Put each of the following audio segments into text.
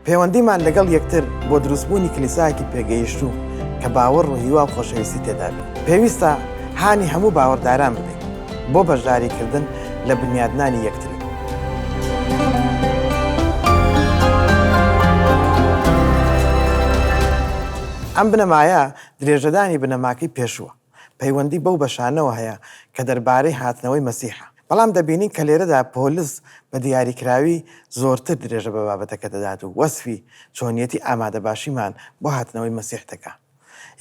پەیوەندیمان لەگەڵ یەکتر بۆ دروستبوونی کلیسایەکی پێگەیشتوو کە باوەڕ و هیوا و خۆشەویستی تێدا بێت. پێویستە هانی هەموو باوەڕداران بدەین بۆ بەشداریکردن لە بنیادنانی یەکتری. ئەم بنەمایە درێژەدانی بنەماکەی پێشووە، پەیوەندی بەو بەشانەوە هەیە کە دەربارەی هاتنەوەی مەسیحە. بەڵام دەبینین کە لێرەدا پۆلس بە دیاریکراوی زۆرتر درێژە بە بابەتەکە دەدات و وەسفی چۆنیەتی ئامادەباشیمان بۆ هاتنەوەی مەسیح دەکا.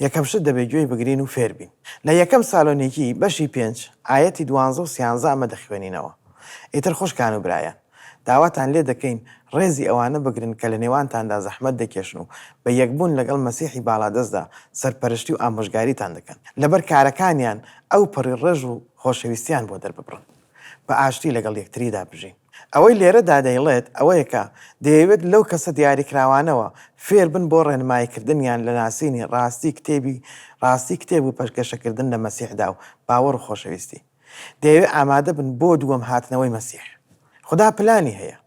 یەکەم شت دەبێ گوێی بگرین و فێر بین. لە یەکەم سالۆنیکی بەشی پێنج ئایەتی دوانزە و سیانزە ئەمە دەخوێنینەوە، ئیتر خوشکان و برایان، داواتان لێ دەکەین ڕێزی ئەوانە بگرن کە لە نێوانتاندا زەحمەت دەکێشن و بە یەکبوون لەگەڵ مەسیحی باڵادەستدا سەرپەرشتی و ئامۆژگاریتان دەکەن. لەبەر کارەکانیان ئەوپەڕی ڕێز و خۆشەویستیان بۆ دەرببڕن. بە ئاشتی لەگەڵ یەکتریدا بژین. ئەوەی لێرەدا دەیڵێت ئەوەیە کە دەیەوێت لەو کەسە دیاریکراوانەوە فێربن بۆ ڕێنماییکردنیان لە ناسینی ڕاستی کتێبی ڕاستی کتێب و پەشگەشەکردن لە مەسیحدا و باوەڕ و خۆشەویستی. دەیەوێت ئامادەبن بۆ دووەم هاتنەوەی مەسیح. خودا پلانی هەیە.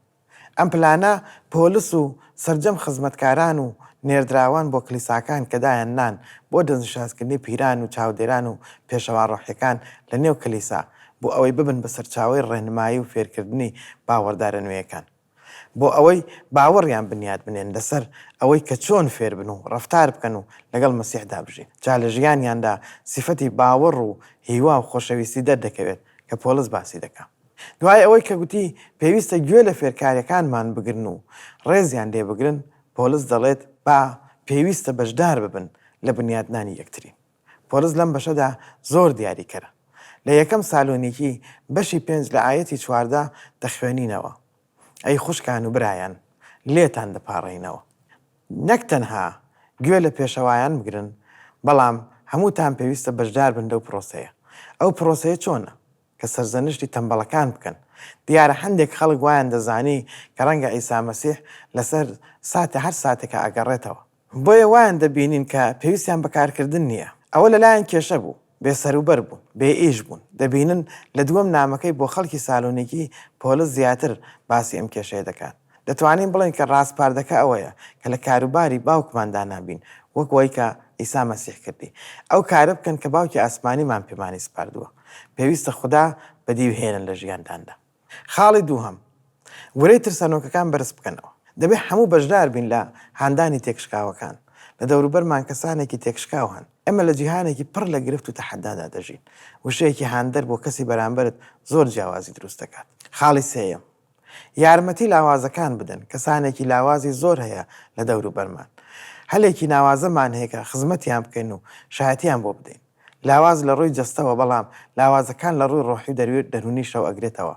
ئەم پلانە پۆلس و سەرجەم خزمەتکاران و نێردراوان بۆ کلیساکان کە دایان نان بۆ دەستنیشانکردنی پیران و چاودێران و پێشەوا ڕۆحیەکان لە نێو کلیسا بۆ ئەوەی ببن بە سەرچاوەی ڕێنمایی و فێرکردنی باوەڕدارە نوێیەکان بۆ ئەوەی باوەڕیان بنیات بنێن لەسەر ئەوەی کە چۆن فێربن و ڕەفتار بکەن و لەگەڵ مەسیحدا بژین جا لە ژیانیاندا سیفەتی باوەڕ و هیوا و خۆشەویستی دەردەکەوێت کە پۆلس باسی دەکا. دوای ئەوەی کە گوتی پێویستە گوێ لە فێرکاریەکانمان بگرن و ڕێزیان لێ بگرن، پۆلس دەڵێت با پێویستە بەشدار ببن لە بنیادنانی یەکتری. پۆلس لەم بەشەدا زۆر دیاریکەرە. لە یەکەم سالۆنیکی بەشی پێنج لە ئایەتی 14 دەخوێنینەوە، ئەی خوشکان و برایان، لێتان دەپاڕێینەوە. نەک تەنها گوێ لە پێشەوایان بگرن، بەڵام هەمووتان پێویستە بەشدار بن لەو پرۆسەیە. ئەو پرۆسەیە چۆنە؟ کە سەرزەنشتی تەمبەڵەکان بکەن. دیارە هەندێک خەڵک وایان دەزانی کە ڕەنگە عیسا مەسیح لەسەر ساتە هەر ساتێکا ئەگەڕێتەوە. بۆیە وایان دەبینین کە پێویستیان بە کارکردن نییە. ئەوە لەلایان کێشە بوو. بێ سەروبەر بوون. بێ ئیش بوون. دەبینن لە دووەم نامەکەی بۆ خەڵکی سالۆنیکی پۆلس زیاتر باسی ئەم کێشەیە دەکات. دەتوانین بڵێین کە ڕاسپاردەکە ئەوەیە کە لە کاروباری باوکماندا نابین وەک وەی کە عیسا مەسیح کردی. ئەو کارە بکەن کە باوکی ئاسمانیمان پێمانی سپاردووە. پێویستە خودا بەدیبهێنن لە ژیانداندا. خاڵی دووهەم، ورەی ترسەنۆکەکان بەرز بکەنەوە. دەبێت هەموو بەشدار بین لە هاندانی تێکشکاوەکان. لە دەوروبەرمان کەسانێکی تێکشکاو هەن. ئێمە لە جیهانێکی پڕ لە گرفت و تەحەدادا دەژین. وشەیەکی هاندەر بۆ کەسی بەرامبەرت زۆر جیاوازی دروست دەکات. خاڵی سێیەم، یارمەتی لاوازەکان بدەن، کەسانێکی لاوازی زۆر هەیە لە دەوروبەرمان. هەلێکی ناوازەمان هەیە کە خزمەتیان بکەین و شایەتیان بۆ بدەین. لاواز لە ڕووی جەستەوە بەڵام لاوازەکان لە ڕووی ڕۆحی و دەروونیشەوە ئەگرێتەوە.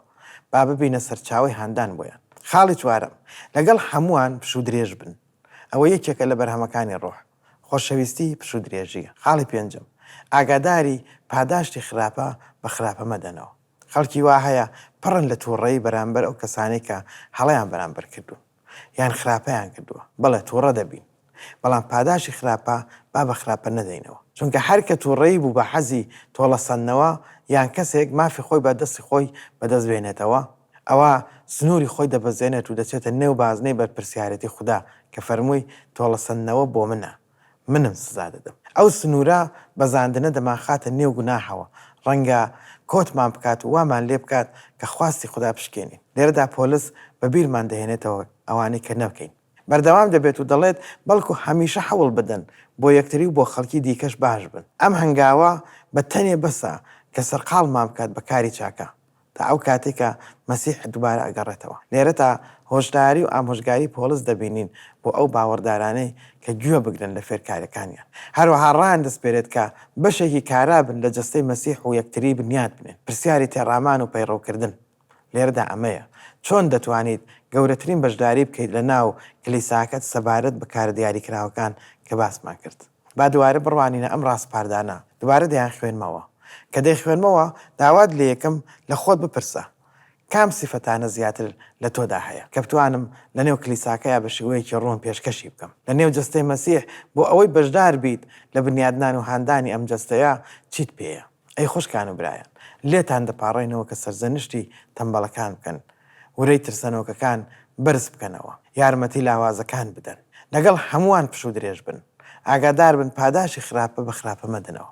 با ببینە سەرچاوەی هاندان بۆیان. خاڵی چوارەم، لەگەڵ هەمووان پشوودرێژ بن. ئەوە یەکێکە لە بەرهەمەکانی ڕۆح. خۆشەویستی پشوودرێژییە. خاڵی پێنجەم، ئاگاداری پاداشتی خراپە بە خراپە مەدەنەوە. خەڵکی وا هەیە پڕن لە تووڕەیی بەرامبەر ئەو کەسانەی کە هەڵەیان بەرامبەر کردوون یان خراپەیان کردووە، بەڵێ تووڕە دەبین بەڵام پاداشی خراپە با بە خراپە نەدەینەوە، چونکە هەر کە تووڕەیی بوو بە حەزی تۆڵەسەندنەوە یان کەسێک مافی خۆی بە دەستی خۆی بەدەست بێنێتەوە ئەوا سنووری خۆی دەبەزێنێت و دەچێتە نێو بازنەی بەرپرسیارێتی خودا کە فەرمووی تۆڵەسەندنەوە بۆ منە منم سزا دەدەم. ئەو سنوورە بەزاندنە دەمانخاتە نێو گوناهەوە، ڕەنگە کۆتمان بکات و وامان لێ بکات کە خواستی خودا بشکێنین. لێرەدا پۆلس بە بیرمان دەهێنێتەوە ئەوانەی کە نەکەین. بەردەوام دەبێت و دەڵێت، بەڵکو هەمیشە هەوڵ بدەن بۆ یەکتری و بۆ خەڵکی دیکەش باش بن. ئەم هەنگاوە بە تەنێ بەسە کە سەرقاڵمان بکات بە کاری چاکە. تا ئەو کاتەی کە مەسیح دووبارە ئەگەڕێتەوە. لێرەتا هۆشداری و ئامۆژگاری پۆڵس دەبینین بۆ ئەو باوەڕدارانەی کە گوێ بگرن لە فێرکاریەکانیان. هەروەها ڕایان دەسپێرێت کە بەشێکی کارا بن لە جەستەی مەسیح و یەکتری بنیات بنێن. پرسیاری تێڕامان و پەیڕەوکردن لێرەدا ئەمەیە، چۆن دەتوانیت گەورەترین بەشداری بکەیت لە ناو کلیساکەت سەبارەت بە کارە دیاریکراوەکان کە باسمان کرد؟ با دووارە بڕوانینە ئەم ڕاسپاردانە، دووبارە دەیانخوێنمەوە. کە دەیخوێنمەوە، داوات لێیەکەم لە خۆت بپرسە، کام سیفەتانە زیاتر لە تۆدا هەیە، کە بتوانم لە نێو کلیساکەیا بە شێوەیەکی ڕوون پێشکەشی بکەم؟ لە نێو جەستەی مەسیح، بۆ ئەوەی بەشدار بیت لە بنیادنان و هاندانی ئەم جەستەیە، چیت پێیە؟ ئەی خوشکان و برایان، لێتان دەپاڕێینەوە کە سەرزەنشتی تەمبەڵەکان بکەن، ورەی ترسەنۆکەکان بەرز بکەنەوە. یارمەتی لاوازەکان بدەن. لەگەڵ هەمووان پشوودرێژ بن. ئاگادار بن پاداشی خراپە بە خراپە مەدەنەوە.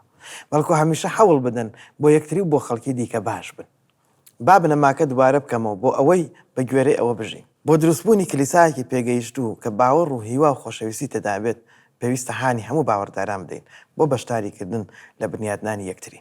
بەڵکو هەمیشە هەوڵ بدەن بۆ یەکتری و بۆ خەڵکی دیکە باش بن. با بنەماکە دووبارە بکەمەوە بۆ ئەوەی بە گوێرەی ئەوە بژین. بۆ دروستبوونی کلیسایەکی پێگەیشتوو کە باوەڕ و هیوا و خۆشەویستی تێدا بێت، پێویستە هانی هەموو باوەڕداران بدەین بۆ بەشداریکردن لە بنیادنانی یەکتری.